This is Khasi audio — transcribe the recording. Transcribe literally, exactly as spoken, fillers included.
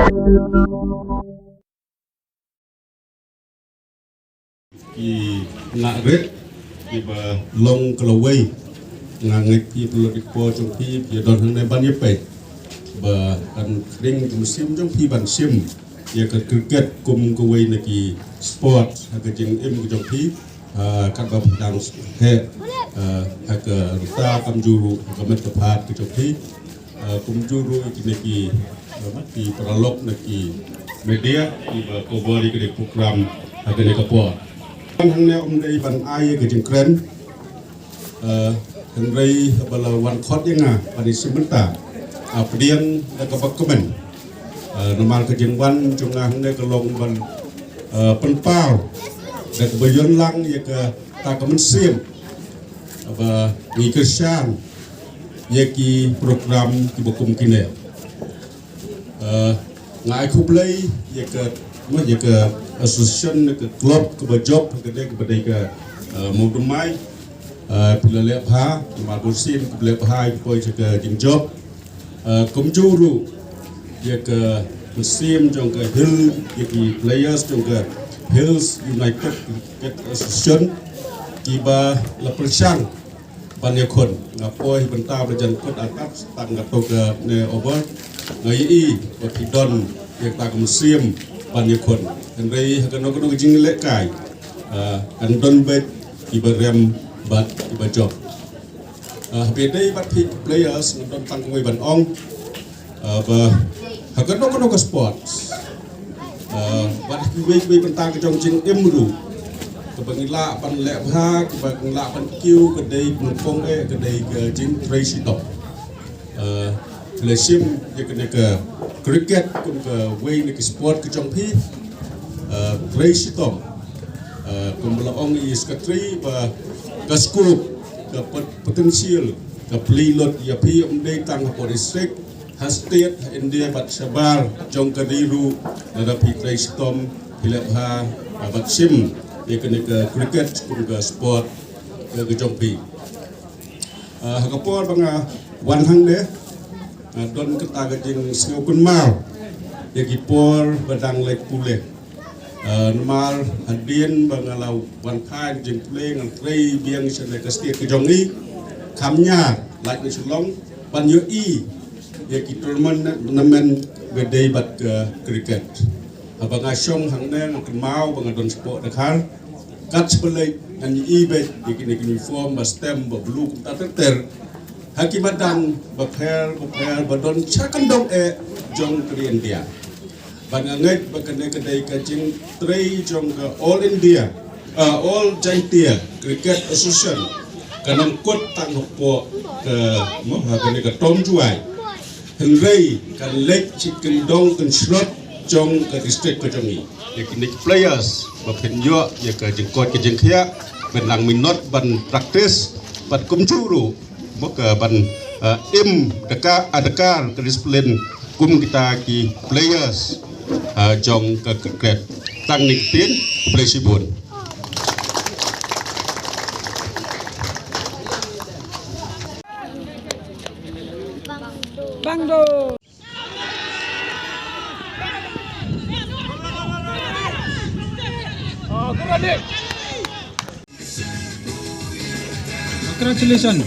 Ki nang rit kiba long ka lawei. Nga ngeit ki paralok ki por jong phi, phi don hangne ban ïa peit ba kan khring ka mynsiem jong phi ban shim ïa ka cricket kum kawei na ki sport ha ka jingim ka jong phi. Ah, katba phi dang heh, ah, ha ka rta, kumjuh ruh ha ka met ka phad ka jong phi. Ah, kumjuh ruh ïa kine ki, ah, ki paralok na ki media kiba cover ïa kane ka program ha kane ka por. Hangne ym dei ban ai ïa ka jingkren. Ah, hynrei ba la wan khot ïa nga ban ïashim bynta, ah, pdiang da kaba kmen. Ah, namar ka jingwan jong nga hangne ka long ban, ah, pynpaw da kaba ïoh lang ïa kata ka mynsiem ba ngi kyrshan ïa ki program kiba kum kine. Eh, nga ai khublei ïa ka, ïa ka association, ïa ka club kaba jop, ka dei, kaba dei ka, eh, Mawdamai. Eh, phi la leh bha, namar ba shisien ki la leh bha ïa ka poi sha ka jingjop. Eh, kumjuh ruh ïa ka mynsiem jong ka Hill, ïa ki players jong ka Hills United Cricket Association kiba la pyrshang ban ïakhun. Nga poi bynta ba la jan kut akat tang katto katne over. Nga ïohi ba phi don ïa kata ka mynsiem ban ïakhun. Hynrei ha kano kano ka jinglehkai, ah, kan don beit kiba rem bad kiba jop. Ah, haba ïadei bad phi players, nga don tang kawei ban ong. Ah, ba ha kano kano ka sports, ah, bad ha kiwei kiwei bynta ka jong jingim ruh, kaba ngi lah ban leh bha, kaba ngi lah ban kiew, ka dei nyngkong eh, ka dei ka jingtrei shitom. Ah, phi la shim ïa kane ka cricket kum kawei na ki sport ka jong phi. Ah, trei shitom. Ah, kumba la ong i secretary ba ka scope, ka pot-, potential, ka plie lut ïa phi ym dei tang hapoh district, ha state, ha India bad shabar jong ka ri ruh, lada phi trei shitom, phi leh bha, ah, bad shim ïa kane ka cricket kum ka sport ka, ka jong phi. Ah, ha ka por ba nga wan hangne, nga don kata ka jingsngew kynmaw ïa ki por ba dang leit pule. Ah, namar hadien ba nga la wan phai jingpule, nga trei biang shane ka state ka jong ngi. Kham ñiar leit na Shillong ban ïohi ïa ki tournament ba dei bad ka cricket. Haba nga shong hangne, nga kynmaw ba nga don shapoh Dkhar. Kat shaba leit ngan ïohi beit ïa kine ki uniform ba stem ba blue kumta ter ter ha ki madan bapher bapher ba don sha kyndong eh jong ka ri India. Ba nga ngeit ba kane ka dei ka jingtrei jong ka All India, ah, All Jaintia Cricket Association. Ka nang kut tang hapoh ka, mo, ha kane ka Tom Jwai. Hynrei kan leit shi kyndong kynshlot jong ka district ka jong ngi. Ïa kine ki players ba phin ïoh ïa ka jingkoit ka jingkhiah, ban nang minot ban practice, bad kumjuh ruh mo ka ban, eh, im da ka, ah, da ka disiplin kum kita ki players, eh, jong ka cricket. Tang kine ki ktien, khublei shibun. Bangdo. Congratulations.